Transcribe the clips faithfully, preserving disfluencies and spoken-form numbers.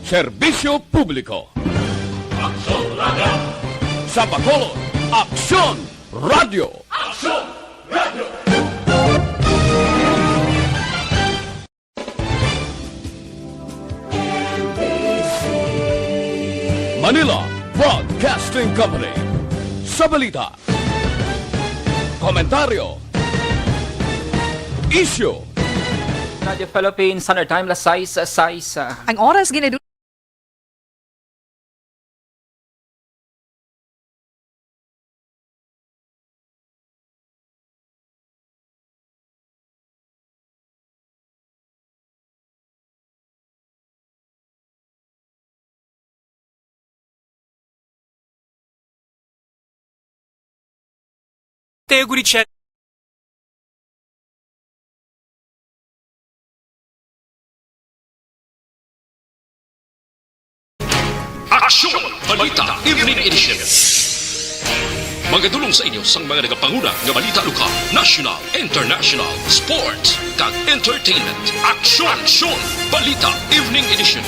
Serbisyo publiko. Aksyon Radio. Sa Bacolod, Aksyon Radio. Aksyon Radio. Manila Broadcasting Company. Sa balita, komentaryo, isyu. Radio Philippines Standard Time, las sais sais. Ang oras, ginadu- Integrity check. Aksyon Balita Evening Edition. Magadulong sa inyo sang mga nagapanguna nga balita lokal, national, international, sports, kag entertainment. Aksyon, Aksyon Balita Evening Edition.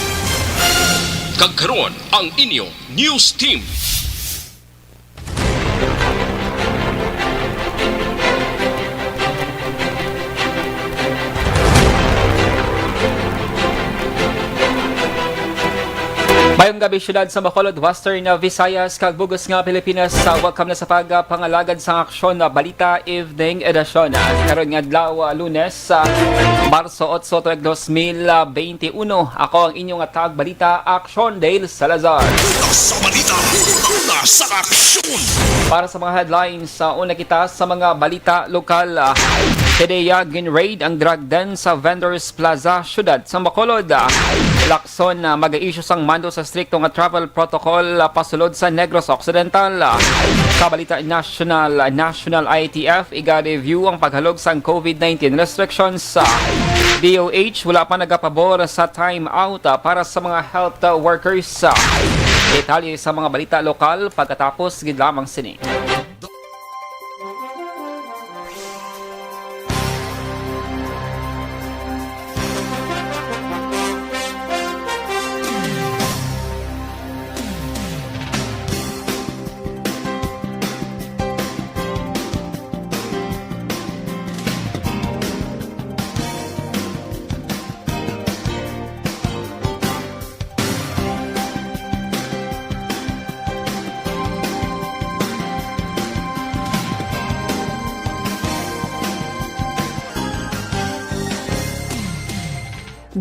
Kag karon, ang inyo news team. Mayong gabi, siyudad sa Bacolod, Western Visayas, kag bug-os nga Pilipinas. Sa welcome na sa pagpangalagad sang Aksyon Balita Evening Edition. Karon nga adlaw, Lunes, sa Marso otso, tuig dos mil benti uno. Ako ang inyong tagbalita, Aksyon Dale Salazar. Una sa balita, una sa aksyon. Para sa mga headlines, sa una kita sa mga balita lokal, ah, Pidea gin-raid ang drug den sa Vendors Plaza, siyudad sa Bacolod. Ah, Lacson, ah, mag-issue sang mando sa strikto nga travel protocol, ah, pasulod sa Negros Occidental. Ah, sa balita national, ah, National I T F iga-review ang paghalog sang COVID nineteen restrictions. Ah, D O H wala pa nagapabor sa time out, ah, para sa mga health, ah, workers. Ah, detalye sa mga balita lokal pagkatapos gid lamang sini.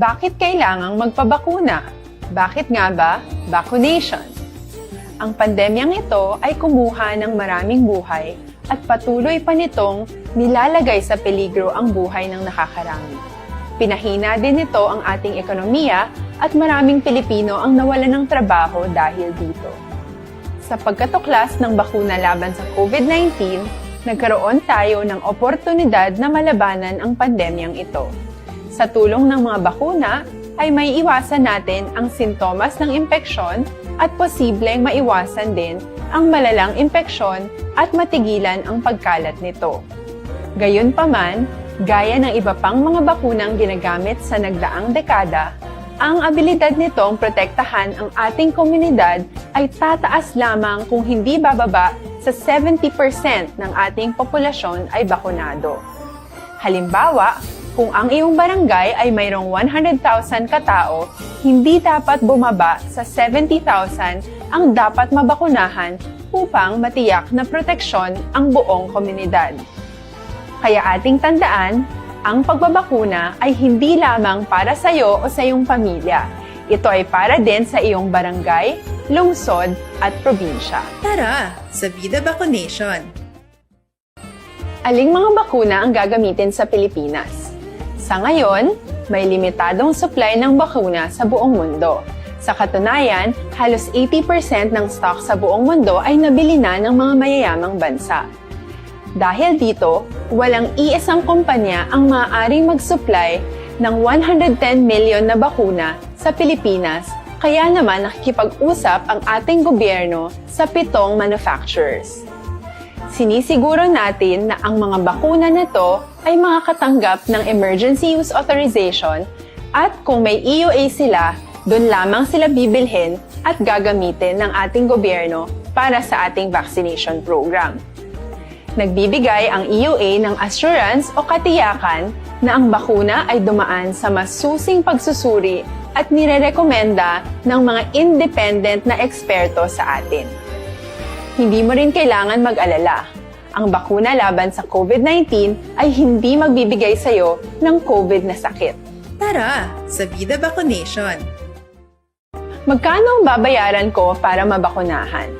Bakit kailangang magpabakuna? Bakit nga ba vaccination? Ang pandemyang ito ay kumuha ng maraming buhay at patuloy pa nitong nilalagay sa peligro ang buhay ng nakakarami. Pinahina din nito ang ating ekonomiya at maraming Pilipino ang nawalan ng trabaho dahil dito. Sa pagkatuklas ng bakuna laban sa COVID nineteen, nagkaroon tayo ng oportunidad na malabanan ang pandemyang ito. Sa tulong ng mga bakuna, ay maiiwasan natin ang sintomas ng impeksyon at posibleng maiwasan din ang malalang impeksyon at matigilan ang pagkalat nito. Gayunpaman, gaya ng iba pang mga bakunang ginagamit sa nagdaang dekada, ang abilidad nitong protektahan ang ating komunidad ay tataas lamang kung hindi bababa sa seventy percent ng ating populasyon ay bakunado. Halimbawa, kung ang iyong barangay ay mayroong one hundred thousand ka tawo, hindi dapat bumaba sa seventy thousand ang dapat mabakunahan upang matiyak na proteksyon ang buong komunidad. Kaya ating tandaan, ang pagbabakuna ay hindi lamang para sa iyo o sa iyong pamilya. Ito ay para din sa iyong barangay, lungsod, at probinsya. Tara, sa Vida Vaccination! Aling mga bakuna ang gagamitin sa Pilipinas? Sa ngayon, may limitadong supply ng bakuna sa buong mundo. Sa katunayan, halos eighty percent ng stock sa buong mundo ay nabili na ng mga mayayamang bansa. Dahil dito, walang iisang kumpanya ang maaaring mag-supply ng one hundred ten million na bakuna sa Pilipinas, kaya naman nakikipag-usap ang ating gobyerno sa pitong manufacturers. Sinisiguro natin na ang mga bakuna na to ay makakatanggap ng emergency use authorization at kung may E U A sila, Doon lamang sila bibilhin at gagamitin ng ating gobyerno para sa ating vaccination program. Nagbibigay ang E U A ng assurance o katiyakan na ang bakuna ay dumaan sa masusing pagsusuri at nirerekomenda ng mga independent na eksperto sa atin. Hindi mo rin kailangan mag-alala. Ang bakuna laban sa COVID nineteen ay hindi magbibigay sa iyo ng COVID na sakit. Tara sa Vida Vaccination! Magkano ang babayaran ko para mabakunahan?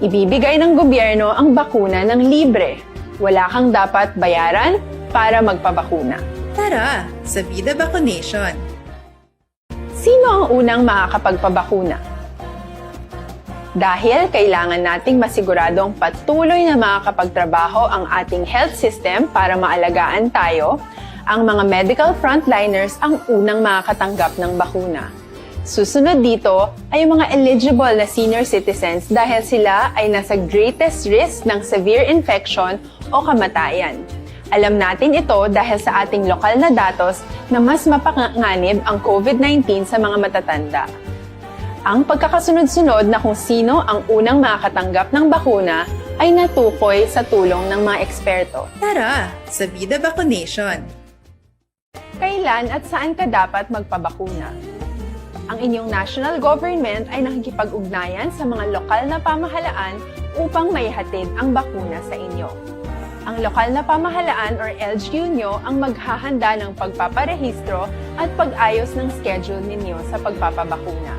Ibibigay ng gobyerno ang bakuna ng libre. Wala kang dapat bayaran para magpabakuna. Tara sa Vida Vaccination! Sino ang unang makakapagpabakuna? Dahil kailangan nating masiguradong patuloy na makakapagtrabaho ang ating health system para maalagaan tayo, ang mga medical frontliners ang unang makakatanggap ng bakuna. Susunod dito ay ang mga eligible na senior citizens dahil sila ay nasa greatest risk ng severe infection o kamatayan. Alam natin ito dahil sa ating lokal na datos na mas mapanganib ang COVID nineteen sa mga matatanda. Ang pagkakasunod-sunod na kung sino ang unang makakatanggap ng bakuna ay natukoy sa tulong ng mga eksperto. Tara sa Vida Vaccination! Kailan at saan ka dapat magpabakuna? Ang inyong national government ay nakikipag-ugnayan sa mga lokal na pamahalaan upang maihatid ang bakuna sa inyo. Ang lokal na pamahalaan or L G U nyo ang maghahanda ng pagpaparehistro at pag-ayos ng schedule ninyo sa pagpapabakuna.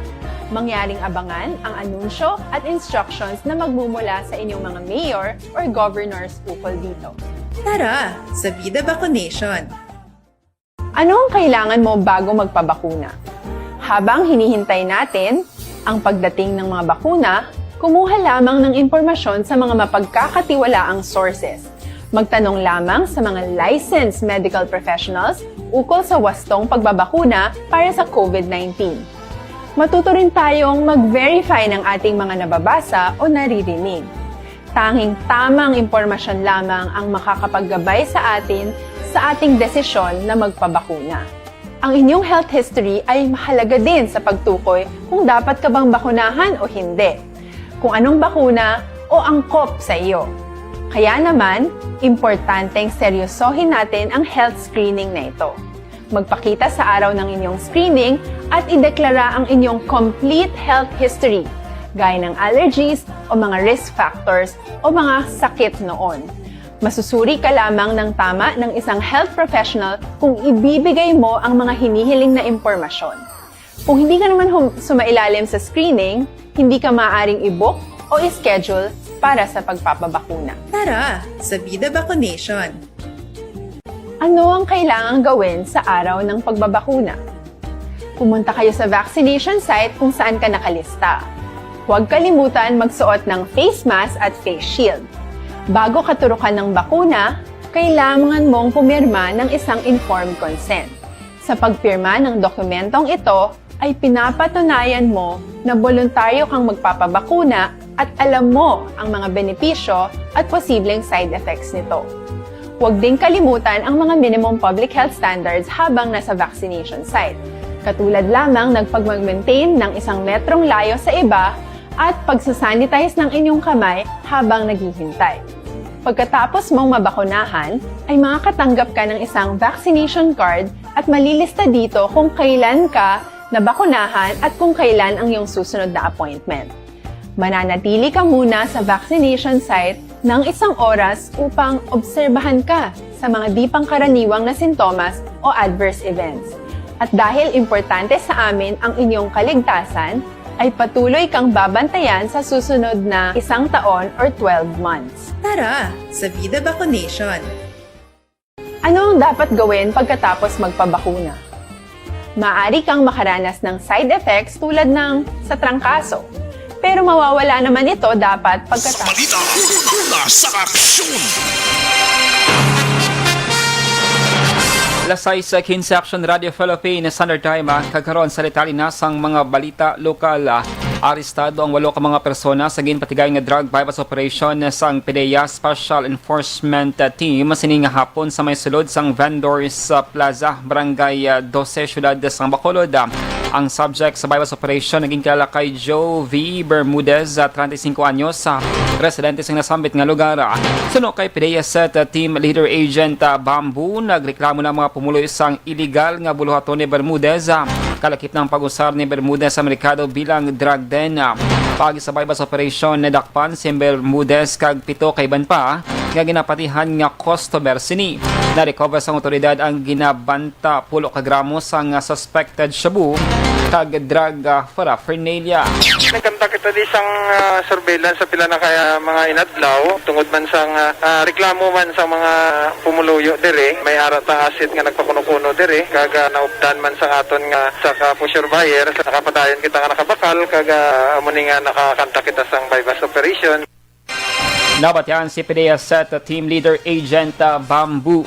Mangyaring abangan ang anunsyo at instructions na magmumula sa inyong mga mayor or governors ukol dito. Tara sa Vida Vaccination! Ano ang kailangan mo bago magpabakuna? Habang hinihintay natin ang pagdating ng mga bakuna, kumuha lamang ng impormasyon sa mga mapagkakatiwalaang sources. Magtanong lamang sa mga licensed medical professionals ukol sa wastong pagbabakuna para sa COVID nineteen. Matuto rin tayong mag-verify ng ating mga nababasa o naririnig. Tanging tamang impormasyon lamang ang makakapaggabay sa atin sa ating desisyon na magpabakuna. Ang inyong health history ay mahalaga din sa pagtukoy kung dapat ka bang bakunahan o hindi, kung anong bakuna o angkop sa iyo. Kaya naman, importanteng seryosohin natin ang health screening na ito. Magpakita sa araw ng inyong screening at ideklara ang inyong complete health history, gaya ng allergies o mga risk factors o mga sakit noon. Masusuri ka lamang ng tama ng isang health professional kung ibibigay mo ang mga hinihiling na impormasyon. Kung hindi ka naman hum- sumailalim sa screening, hindi ka maaaring i-book o i-schedule para sa pagpapabakuna. Tara sa Vida Vaccination! Ano ang kailangang gawin sa araw ng pagbabakuna? Pumunta kayo sa vaccination site kung saan ka nakalista. Huwag kalimutan magsuot ng face mask at face shield. Bago katurukan ng bakuna, kailangan mong pumirma ng isang informed consent. Sa pagpirma ng dokumentong ito, ay pinapatunayan mo na boluntaryo kang magpapabakuna at alam mo ang mga benepisyo at posibleng side effects nito. Huwag ding kalimutan ang mga minimum public health standards habang nasa vaccination site, katulad lamang ng pagmag-maintain ng isang metrong layo sa iba at pagsasanitize ng inyong kamay habang naghihintay. Pagkatapos mong mabakunahan, ay makakatanggap ka ng isang vaccination card at malilista dito kung kailan ka nabakunahan at kung kailan ang iyong susunod na appointment. Mananatili ka muna sa vaccination site ng isang oras upang obserbahan ka sa mga di pangkaraniwang na sintomas o adverse events. At dahil importante sa amin ang inyong kaligtasan, ay patuloy kang babantayan sa susunod na isang taon or twelve months. Tara sa Vida Vaccination! Ano ang dapat gawin pagkatapos magpabakuna? Maaari kang makaranas ng side effects tulad ng sa trangkaso, pero mawawala naman ito dapat pagkatapos. Balita, una sa aksyon. Alas sais quince, Action Radio Philippines Standard Time, ah, kag karon sa detalye na sang mga balita lokal, ah. Arestado ang walo ka mga persona sa ginpatigay nga drug buy-bust operation sang PDEA Special Enforcement, ah, Team sining hapon sa may sulod sang Vendors, ah, Plaza, Barangay, ah, dose, Siyudad sang Bacolod, ah. Ang subject sa buy-bust operation naging kilala kay Joe V Bermudez, ah, treinta y cinco anyos, ah, residente sa nasambit nga lugar. Ah, suno kay PDEA set, ah, team leader agent, ah, Bamboo, nagreklamo na ang mga pumuloy sang iligal nga buluhaton ni Bermudez, ah, kalakip ng pag-usar ni Bermudez sa merkado bilang drug den. Ah, pagi sa buy-bust operation, nadakpan si Bermudez kag pito ka iban pa nga ginapatihan nga customer sini. Na-recover sang awtoridad ang ginabanta pulo ka gramo sang suspected shabu kag drug, ah, paraphernalia. Nagkanta kita di sang, ah, surveillance sa pila na kaya mga inadlaw tungod man sang, ah, ah, reklamo man sa mga pumuluyo diri. May ara ta asset nga nagpakuno-kuno diri kag, ah, naupdan man sang aton nga sa ka pusher buyer, sa nakapadayon kita nga nakabakal kag, ah, amo ni nga nakakanta kita sang buy-bust operation. Nabatian si PDEA set team leader Agent, ah, Bamboo.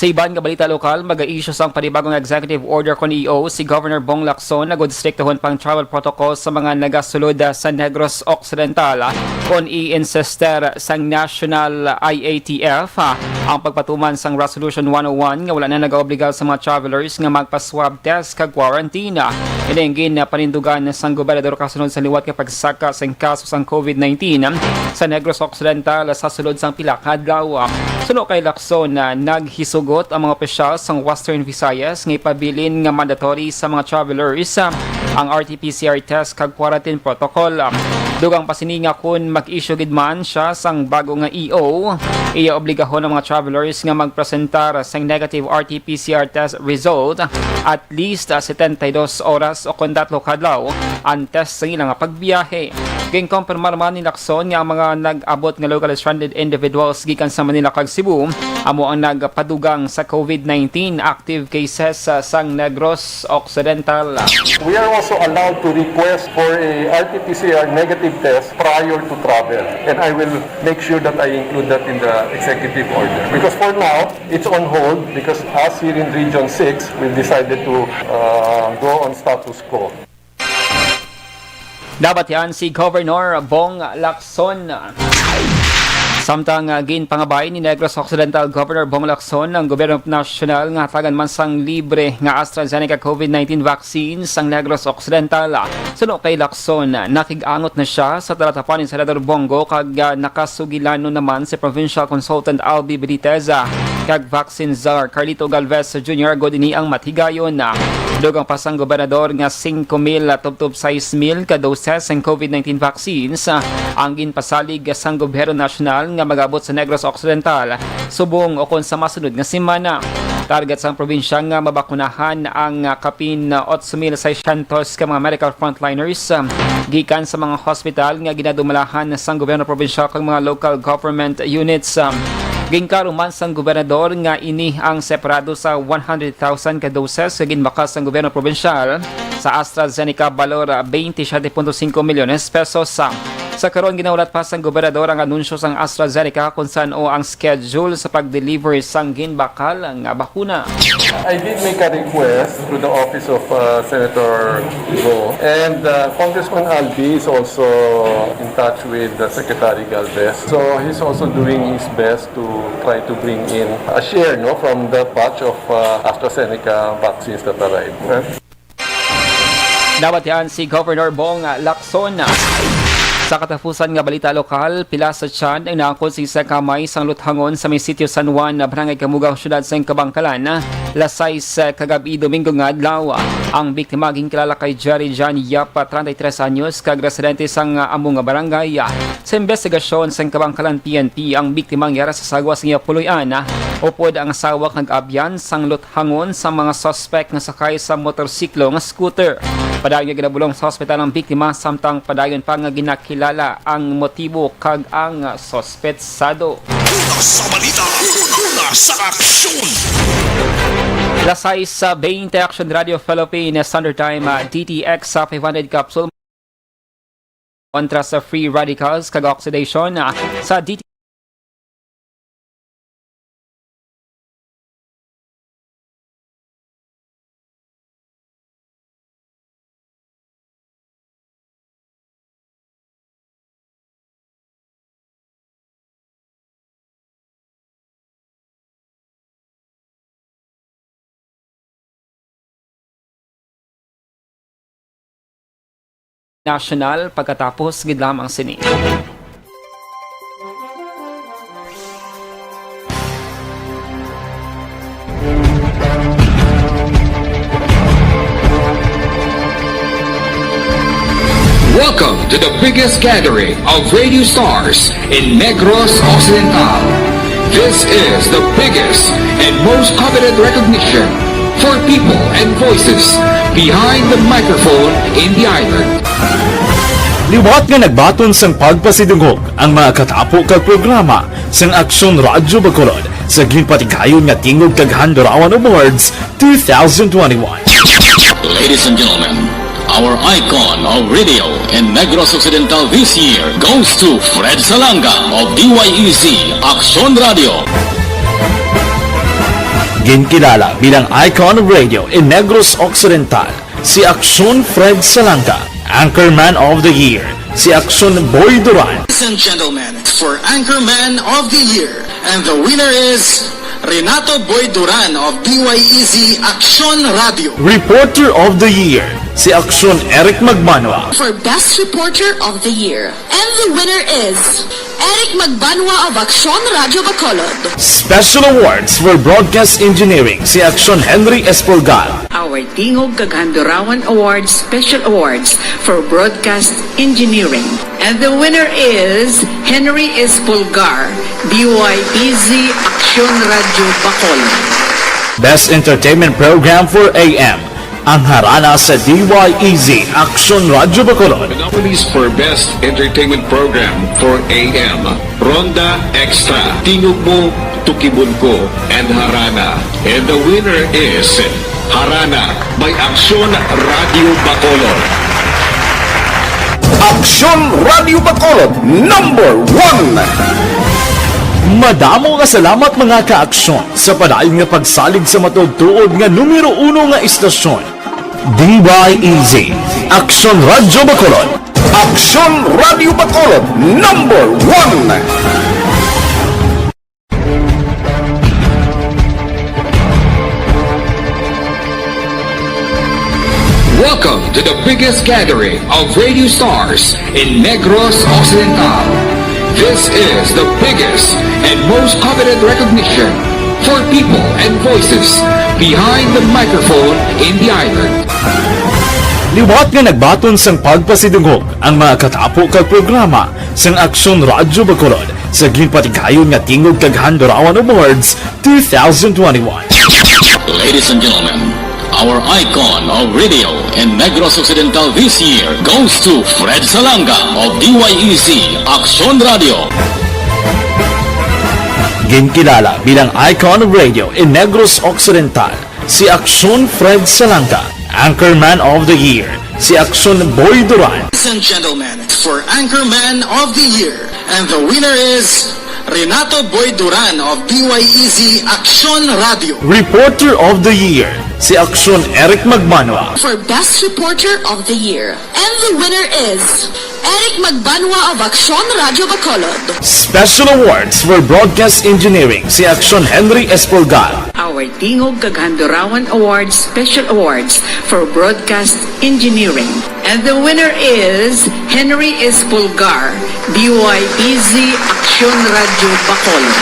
Sa iban nga balita lokal, mag-issue sang panibagong executive order kon E O si Governor Bong Lacson agud striktohon pang travel protocol sa mga nagasulod, ah, sa Negros Occidental, ah, kon i-insister sang National I A T F, ah, ang pagpatuman sang Resolution one oh one nga wala na nagaobligar sa mga travelers nga magpa-swab test kag quarantine. Ini ang ginpanindugan sang gobernador kasunod sa liwat nga pagsaka sang kaso sang COVID nineteen sa Negros Occidental sa sulod sang pila ka adlaw. Suno kay Lacson, ah, naghisugot ang mga opisyal sang Western Visayas nga ipabilin nga mandatory sa mga travelers, ah, ang R T P C R test kag quarantine protocol. Dugang pa sini nga kon mag-issue gid man siya sang bago nga E O, iya obligahon ang mga travelers nga magpresentar sang negative R T P C R test result at least, ah, setenta y dos oras o kon tatlo ka adlaw antes sa ila nga pagbiyahe. Ginkompirmar man ni Lacson nga ang mga nag-abot nga locally stranded individuals gikan sa Manila kag Cebu amo ang nagpadugang sa COVID nineteen active cases, ah, sang Negros Occidental. We are also allowed to request for a R T P C R negative test prior to travel, and I will make sure that I include that in the executive order. Because for now, it's on hold because us here in Region six, we've decided to, uh, go on status quo. Nabatian si Governor Bong Lacson. Samtang, ah, ginpangabay ni Negros Occidental Governor Bong Lacson ang gobyerno nasyonal nga hatagan man sang libre nga AstraZeneca COVID nineteen vaccine sang Negros Occidental. Suno kay Lacson, nakig-angot na siya sa talatapan ni Senador Bong Go kag, ah, nakasugilanon naman si Provincial Consultant Albi Benitez, ah, kag Vaccine Czar Carlito Galvez Junior gud ini ang matigayon. Dugang pa sang gobernador nga singko mil tubtob sais mil ka doses sang COVID nineteen vaccines, ah, ang ginpasalig sang gobyerno nasyonal nga mag-abot sa Negros Occidental subong o kon sa masunod nga semana. Target sang probinsya nga mabakunahan ang, ah, kapin otso mil seiscientos ka mga medical frontliners, ah, gikan sa mga hospital nga ginadumalahan sang gobyerno probinsyal kag mga local government units. Ah, ginklaro man sang gobernador nga ini ang separado sa one hundred thousand ka doses nga ginbakal sang gobyerno probinsyal sa AstraZeneca, balor, ah, twenty-seven point five milyones pesos. Ah, sa karon, ginahulat pa sang gobernador ang anunsyo sang AstraZeneca kung san-o ang schedule sa pag-deliver sang ginbakal nga bakuna. I did make a request to the office of, uh, Senator Go, and, uh, Congressman Albi is also in touch with the Secretary Galvez. So he's also doing his best to try to bring in a share, no, from the batch of, uh, AstraZeneca vaccines that arrived. Nabatian si Governor Bong Lacson. Sa katapusan nga balita lokal, pila sa tiyan ang naangkon sa isa ka kamay sang luthangon sa may sitio San Juan, Barangay Kamugaw, Siyudad sang Kabangkalan, alas sais kagab-i Domingo nga adlaw. Ang biktima ginkilala kay Jerry John Yap, treinta y tres anyos, kag residente sang amo nga barangay. Sa imbestigasyon sang Kabangkalan P N P, ang biktima ang yara sa sagwa sa iya puloy-an, upod ang asawa kag abyan sang luthangon sa mga suspek nga sakay sa motorsiklo nga scooter. Padayon nga ginabulong sa ospital ang biktima, samtang padayon pa nga ginakilala ang motibo kag ang suspetsado. Una sa balita, una sa aksyon. Alas sais sa twenty, Action Radio Philippines, Standard Time, ah, D T X sa five hundred capsule. Kontra sa free radicals kag oxidation, ah, sa D T National pagkatapos gid lamang sini. Welcome to the biggest gathering of radio stars in Negros Occidental. This is the biggest and most coveted recognition for people and voices behind the microphone in the island. Liwat nga nagbaton sang pagpasidungog ang mga katapo kag programa sang Aksyon Radyo Bacolod sa ginpatigayon nga Tingog kag Handurawan Awards two thousand twenty-one. Ladies and gentlemen, our icon of radio in Negros Occidental this year goes to Fred Salanga of D Y E Z Aksyon Radio. Ginkilala bilang icon of radio in Negros Occidental si Aksyon Fred Salanga, Anchorman of the Year si Aksyon Boy Duran. Ladies and gentlemen, for Anchorman of the Year, and the winner is Renato Boy Duran of D Y E Z Aksyon Radio. Reporter of the Year si Aksyon Eric Magbanwa. For Best Reporter of the Year, and the winner is Eric Magbanwa of Aksyon Radio Bacolod. Special Awards for Broadcast Engineering si Aksyon Henry Espolgar. Our Tingog kag Handurawan Awards Special Awards for Broadcast Engineering. And the winner is Henry Espolgar, D Y E Z Aksyon Radio Bacolod. Best Entertainment Program for A M, ang Harana sa D Y E Z Aksyon Radio Bacolod. The nominees for Best Entertainment Program for A M, Ronda Extra, Tingog Mo, Tukibon Ko, and Harana. And the winner is Harana by Aksyon Radio Bacolod. Aksyon Radio Bacolod, number one. Madamo nga salamat, mga ka-aksyon, sa padayon nga pagsalig sa matuod-tuod nga numero uno nga istasyon, D Y E Z, Aksyon Radio Bacolod. Aksyon Radio Bacolod, number one. Welcome to the biggest gathering of radio stars in Negros Occidental. This is the biggest and most coveted recognition for people and voices behind the microphone in the island. Liwat nga nagbaton sang pagpasidungog ang mga katapo kag programa sang Aksyon Radyo Bacolod sa ginpatigayon nga Tingog kag Handurawan Awards two thousand twenty-one. Ladies and gentlemen, our icon of radio in Negros Occidental this year goes to Fred Salanga of D Y E Z Aksyon Radio. Ginkilala bilang icon of radio in Negros Occidental si Aksyon Fred Salanga, Anchorman of the Year si Aksyon Boy Duran. Ladies and gentlemen, for Anchorman of the Year, and the winner is Renato Boy Duran of D Y E Z Aksyon Radio. Reporter of the Year si Aksyon Eric Magbanwa. For Best Reporter of the Year, and the winner is Eric Magbanwa of Aksyon Radio Bacolod. Special Awards for Broadcast Engineering si Aksyon Henry Espolgar. Our Tingog kag Handurawan Awards Special Awards for Broadcast Engineering. And the winner is Henry Espolgar, D Y E Z Aksyon Radio Bacolod.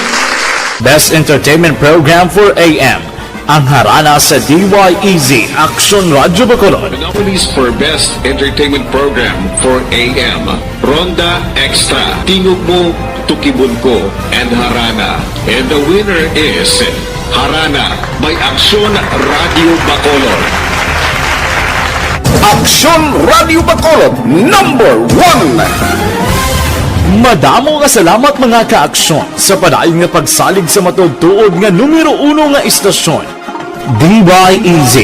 Best Entertainment Program for A M, ang Harana sa D Y E Z Aksyon Radio Bacolod. The nominees for Best Entertainment Program for A M, Ronda Extra, Tingog Mo, Tukibon Ko, and Harana. And the winner is Harana by Aksyon Radio Bacolod. Aksyon Radio Bacolod, number one. Madamo nga salamat, mga ka-aksyon, sa padayon nga pagsalig sa matuod-tuod nga numero uno nga istasyon, D Y E Z,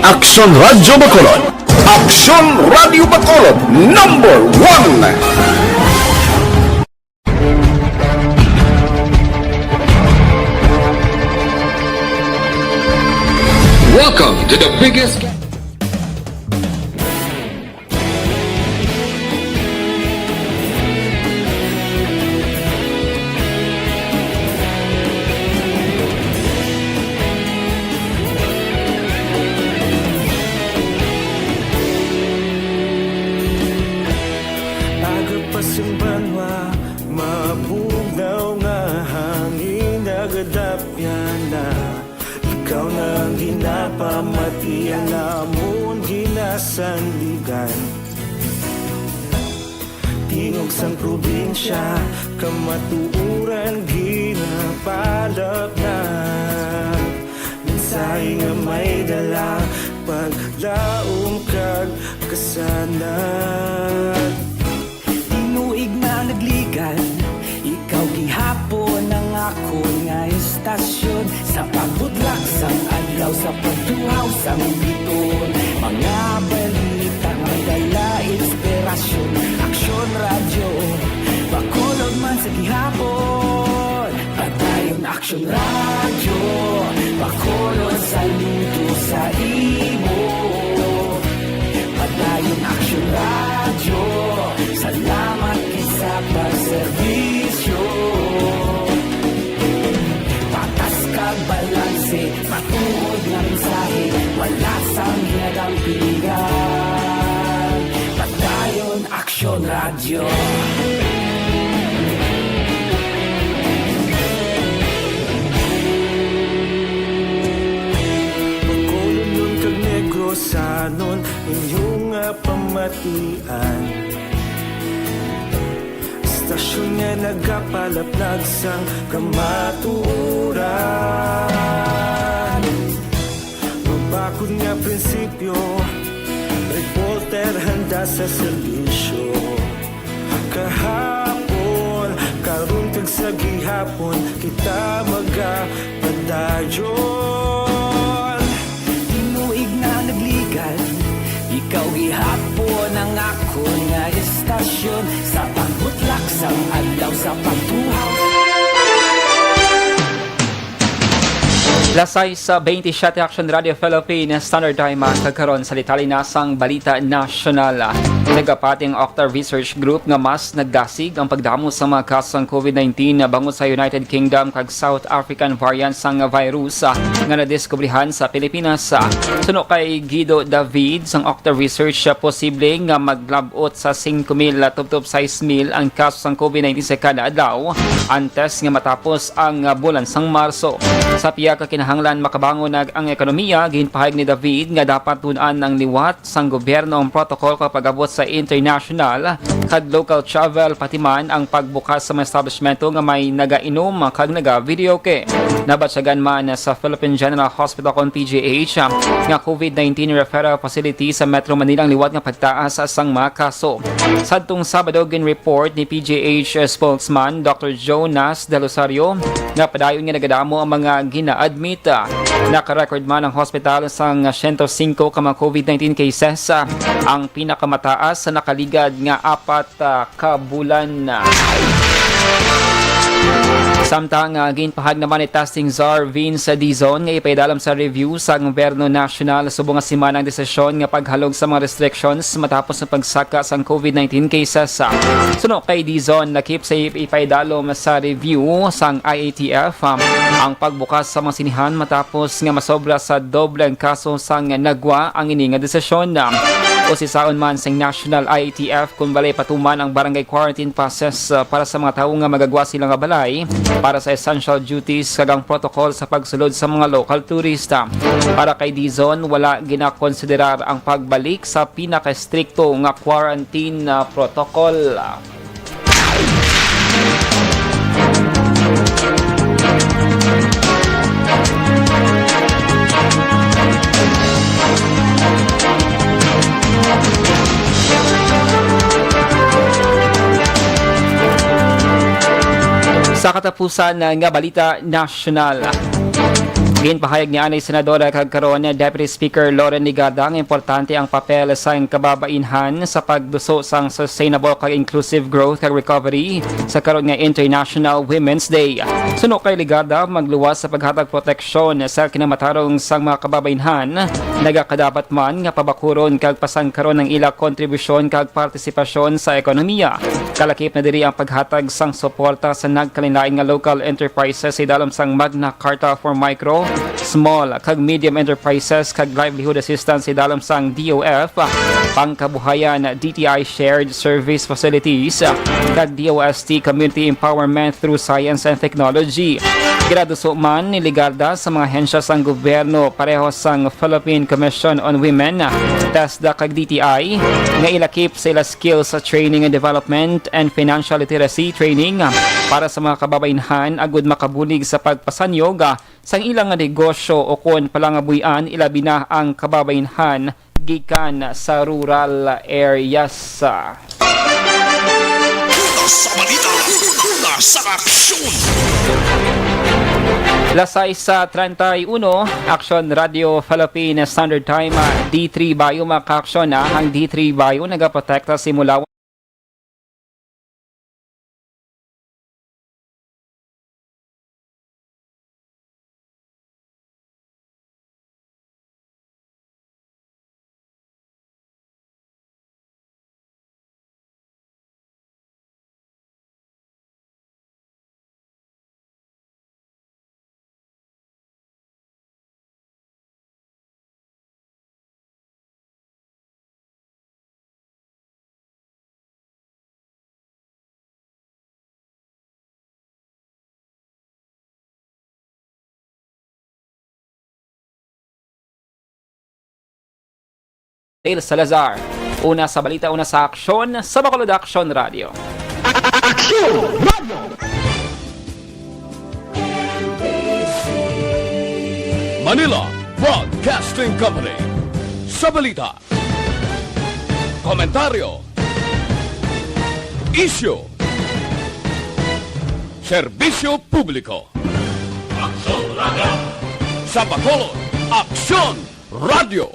Aksyon Radio Bacolod. Aksyon Radio Bacolod, number one. Welcome to the biggest Banwa, mabugnaw nga hangin nagadapyan na. Ikaw na ang ginapamati, ang amon ginasandigan. Tingog sang probinsya, kamatuoran ginapalapnag. Mensahe nga may dala, paglaom kag kasanag. Tinuig na nagligan, ikaw gihapon ang akon nga istasyon. Sa pagbudlak sang adlaw, sa pagtuhaw sang biton, mga balita may dala inspirasyon. Aksyon Radyo, Bacolod man sa gihapon. Padayon Aksyon Radyo, Bacolod saludo sa imo. Padayon Aksyon Radyo, salamat gid sa pagserbisyo. Patas kag balanse, matuod nga mensahe, wala sang ginadampingan. Padayon Aksyon Radyo. Bacolodnon kag Negrosanon, inyo nga pamatian. Istasyon nga nagapalaplag sang kamatuoran. Mabakod nga prinsipyo, reporter handa sa serbisyo. Kahapon, karon kag sa gihapon, kita magapadayon. Tinuig na nagligan, ikaw gihapon ang akon nga istasyon. Sa pagbutlak sang adlaw, sa pagtuhaw. Las sais, ah, veintisiete, Action Radio Philippines, Standard Time, ah, kag karon sa detalye na sang balita nasyonal. Nagapati ang Octa Research Group nga mas nagdasig ang pagdamo sa mga kaso sang COVID nineteen bangod sa United Kingdom kag South African variant sang virus, ah, nga nadiskubrihan sa Pilipinas. Ah, suno kay Guido David sang Octa Research, ah, posible nga maglab-ot sa singko mil tubtob sais mil ang kaso sang COVID nineteen sa kada adlaw, antes nga matapos ang, ah, bulan sang Marso. Sa pihak nga kinahanglan makabangon na ang ekonomiya, ginpahayag ni David nga dapat tun-an ang liwat sang gobyerno ang protocol kag pag-abot sa international kag local travel, pati man ang pagbukas sa mga establishmento nga may nagainom kag naga-videoke. Nabatyagan man sa Philippine General Hospital kon P G H nga COVID nineteen referral facility sa Metro Manila ang liwat nga pagtaas sang mga kaso. Sadtong Sabado, ginreport ni P G H spokesman Doctor Jonas Del Rosario nga padayon nga nagadamo ang mga gina-admit. Naka-record man ang hospital sang siyento singko ka mga COVID nineteen cases, ang pinakamataas sa nakaligad nga apat, ah, ka bulan. Samtang, ah, ginpahayag naman ni Testing Czar Vince Dizon nga ipaidalom sa review sa gobyerno nasyonal subong nga semana ang desisyon nga paghalog sa mga restrictions matapos ang pagsaka sang COVID nineteen cases. Suno kay Dizon, lakip sa ipaidalom sa review sang I A T F, um, ang pagbukas sa mga sinihan matapos nga masobra sa doble ang kaso sang nagwa ang ini nga desisyon. Usisaon man sang National I A T F kung balay patuman ang barangay quarantine passes, uh, para sa mga tawo nga magagwa sila nga balay para sa essential duties kag ang protocol sa pagsulod sa mga local turista. Para kay Dizon, wala ginakonsiderar ang pagbalik sa pinaka-estrikto nga quarantine, uh, protocol. Sa katapusan nga balita nasyonal, ginpahayag ni anay Senadora kag karon Deputy Speaker Loren Legarda nga importante ang papel sang kababainhan sa pagduso sang sustainable kag inclusive growth kag recovery sa karon nga International Women's Day. Suno kay Legarda, magluwas sa paghatag proteksyon sa kinamatarong sang mga kababainhan, nagakadapat man nga pabakuron kag pasangkaron ang ila kontribusyon kag partisipasyon sa ekonomiya. Kalakip na diri ang paghatag sang suporta sa nagkalainlain nga local enterprises sa idalom sang Magna Carta for Micro, Small, kag Medium Enterprises kag Livelihood Assistance sa idalom sang D O F, Pangkabuhayan, D T I Shared Service Facilities, kag D O S T Community Empowerment through Science and Technology. Ginaduso man ni Legarda sa mga ahensya sang gobyerno pareho sang Philippine Commission on Women, TESDA kag D T I nga ilakip sa ila skills sa training and development and financial literacy training para sa mga kababaynhan agud makabulig sa pagpasanyog sang ila nga negosyo ukon palangabuy-an, ilabi na ang kababaynhan gikan sa rural areas. Una sa balita, una sa aksyon. Las sais treinta y uno, Aksyon Radio Philippine Standard Time, D three Bio makaaksyon na. Ang D three Bio nagaprotekta simula Dale Salazar. Una sa balita, una sa aksyon, sa Bacolod Action Radio. Aksyon Radio! Manila Broadcasting Company. Sa balita, komentaryo, isyu, serbisyo publiko. Aksyon Radio. Sa Bacolod, Aksyon Radio.